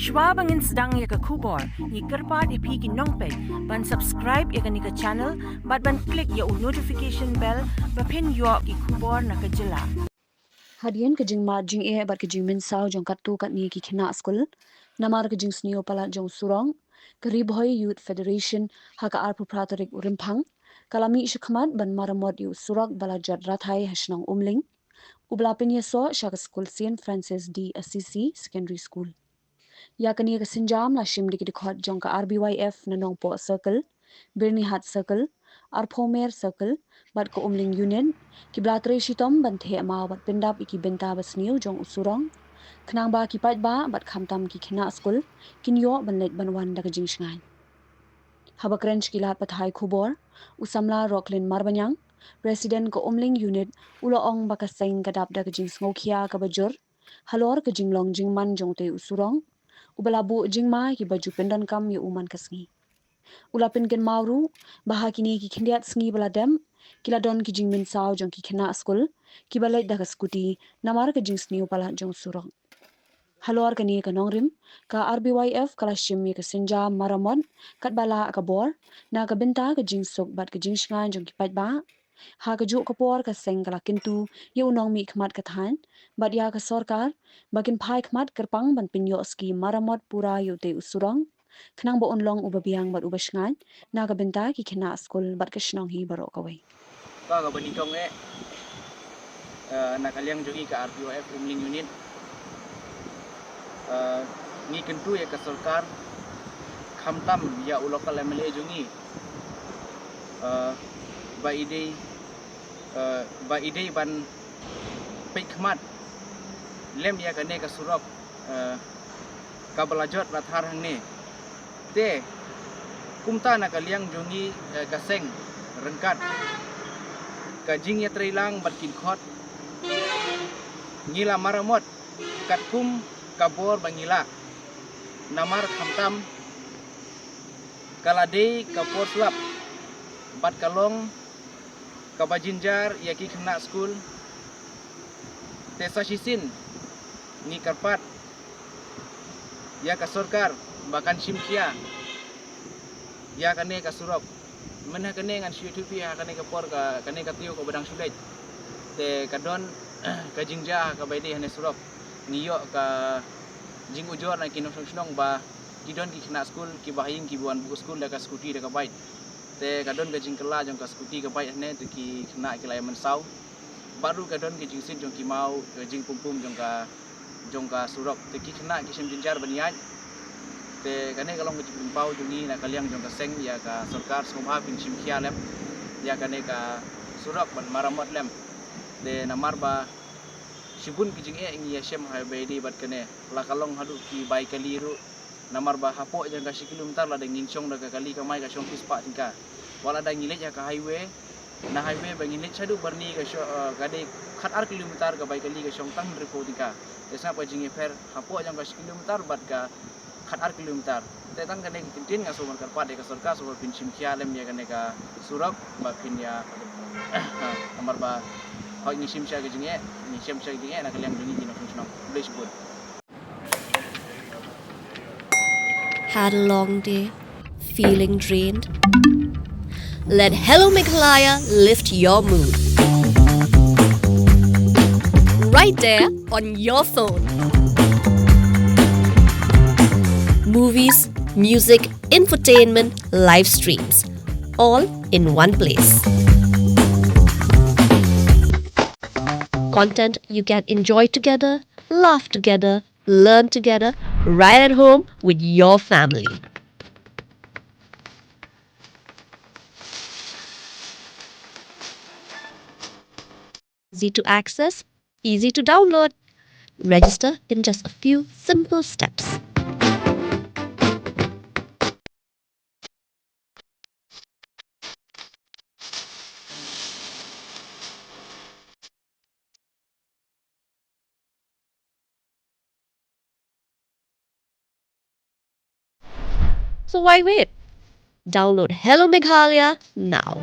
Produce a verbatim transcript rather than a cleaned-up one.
Shuwa ba ngin sdang ïa ka khubor, ngi kyrpad ïa phi ki nongpeit ban subscribe ïa kane ka channel bad ban click ïa u notification bell ba phin ïoh ki khubor na ka jylla. Hadien ka jingmad jingeh bad ka jingmynsaw jong katto katne ki khynnah skul namar ka jingsniew palat jong u surok, ka Ri Bhoi Youth Federation ha ka arphew phra tarik u Rymphang ka la mih shakhmat ban maramot ïa u surok ba la jot rathai ha shnong Umling, uba la pynïasoh sha ka skul Saint Francis de Assisi Secondary School. Ïa kane ka sienjam la shim da ki dkhot jong ka R B Y F na Nongpoh Circle, Byrnihat Circle, Arphew Mer Circle bad ka Umling Unit, kiba la trei shitom ban theh maw bad pyndap ïa ki bynta ba sniew jong u surok, khnang ba ki paidbah bad khamtam ki khynnah skul kin ïoh ban leit ban wan da ka jingshngaiñ. Haba kren sha ki lad pathai khubor, u samla Rocklin Marbaniang, President ka Umling Unit, u la ong ba ka seng ka dap da ka jingsngewkhia kaba jur halor ka jinglong jingman jong utei u surok, uba la buh jingma ïa kiba ju pyndonkam ïa u man ka sngi. U la pynkynmaw ruh ba ha kine ki khyndiat sngi ba la dep, ki la don ki jingmynsaw jong ki khynnah skul kiba leit da ka scooty namar ka jingsniew palat jong u surok. Halor kane ka nongrim, ka R B Y F ka la shim ïa ka sienjam maramot katba lah ka bor na ka bynta ka jingsuk bad ka jingshngaiñ jong ki paidbah. Ha kajuh ka por ka seng ka la kyntu ïa u nongmihkhmat ka thaiñ bad ïa ka sorkar ba kin phai khmat kyrpang ban pynïoh skim maramot pura ïa utei u surok, khnang ba un long uba biang bad uba shngaiñ na ka bynta ki khynnah skul bad ka shnong hi baroh kawei. Ka kaba nyngkong eh, eh, na ka liang jong ngi ka R B Y F Umling Unit, eh, ngi kyntu ïa ka sorkar, khamtam ïa u local M L A jong ngi, eh, ba i dei, eh, ba i dei ban peit khmat lem ïa kane ka surok, eh, kaba la jot rathai hangne. Te kumta na ka liang jong ngi, eh, ka seng ryngkat ka jingïatreilang bad ki dkhot, ngi la maramot katkum ka bor ba ngi lah. Namar khamtam ka la dei ka por slap bad ka long kaba jynjar ïa ki khynnah skul. Te sa shisien ngi kyrpad ïa ka sorkar ba kan shim khia ïa kane ka surok. Mynha kane ngan shu ïathuh ïa phi, ha kane ka por ka, kane ka taïew kaba dang shu leit, te ka don ka jingjia ha kaba ïadei hane surok. Ngi ïoh ka jingujor na ki nongshong shnong ba ki don ki khynnah skul kiba ha ïing kiba wan buh skul da ka scooty da ka bike. Te ka don ka jingkylla jong ka scooty ka bike hane, te ki khynnah ki la ïa mynsaw. Bad ruh ka don ka jingsit jong ki maw, ka jingpumpum jong ka, jong ka surok. Te ki khynnah ki shem jynjar ban ïaid. Te kane ka long ka jingpynpaw jong ngi na ka liang jong ka seng ïa ka sorkar, sngewbha phin shim khia lem ïa kane ka surok ban maramot lem. Te namar ba shibun ki jingeh ngi ïa shem ha ba ïadei bad kane, la ka long haduh ki bai kali ruh. Namar ba hapoh jong ka shi kilometer lada ngin shong da ka kali kamai ka shong shispah tyngka. Wat lada ngi leit ha ka highway, na highway ba ngin leit shaduh Byrni ka sho-, eh, ka dei khat ar kilometer, ka bai kali ka shong tang hynriewphew tyngka. Te sngap ka jingïapher hapoh jong ka shi kilometer bad ka khat ar kilometer. Te tang kane ka kyntien, nga sngewbha kyrpad ïa ka sorkar, sngewbha phin shim khia lem ïa kane ka surok ba phin ïa, namar ba hooid ngi shim sha ka jingeh, ngi shim sha ka jingeh na ka liang jong ngi ki nongshong shnong. Khublei shibun. Had a long day? Feeling drained? Let Hello Meghalaya lift your mood. Right there on your phone. Movies, music, infotainment, live streams, all in one place. Content you can enjoy together, laugh together, learn together, right at home with your family. Easy to access, easy to download. Register in just a few simple steps. So why wait? Download Hello Meghalaya now.